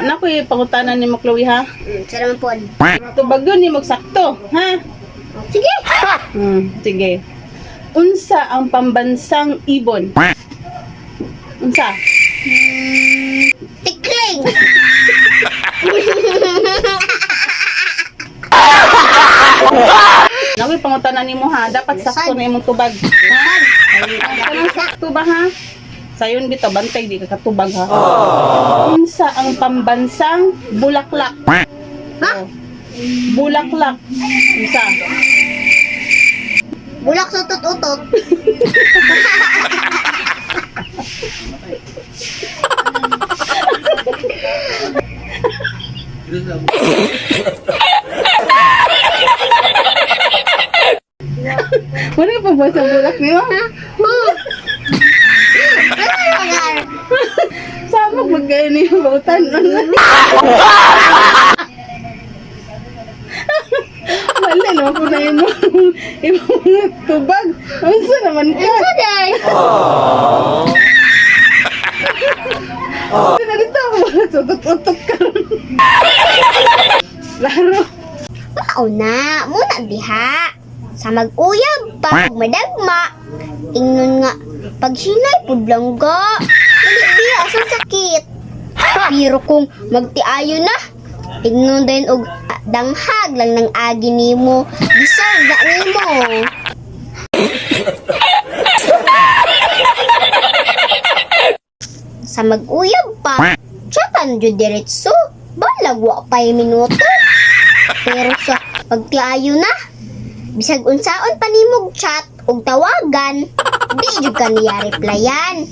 Naku, pangutana ni mo, Chloe, ha? Salamat po. Tubagon ni sakto, ha? Sige. Sige. Unsa ang pambansang ibon? Unsa? Tikling. Naku, pangutana nimo ha. Dapat sakto na imong tubag. Ha? Kanang sakto ba ha? Sayon bitaw bantay di ka katubag ha. Unsa ang pambansang bulaklak? Ha? Oh. Bulaklak. Unsa? Bulak sa utot-utot. Wala pa ba sa bulak niyo? Samok magkayo niyo bautan. Wala naman po na imong tubag. Unsa naman ka? Unsa day? Unsa na dito? Utot-utot ka ron. Laro. Mao na, muna diha. Sa mag-uyab pa, ug madagma. Ingnon nga, pag hinay pud langga. Dili biya sa sakit. Pero kung magtiayo na, ingnon din og danghag lang ng agi nimo. Deserve na nimo. Sa mag-uyab pa, chatan jud diretso. Balag wa pa'y minuto. Pero sa pagtiayo na, bisag unsaon pa nimog chat ug tawagan, di jud ka niya replyan.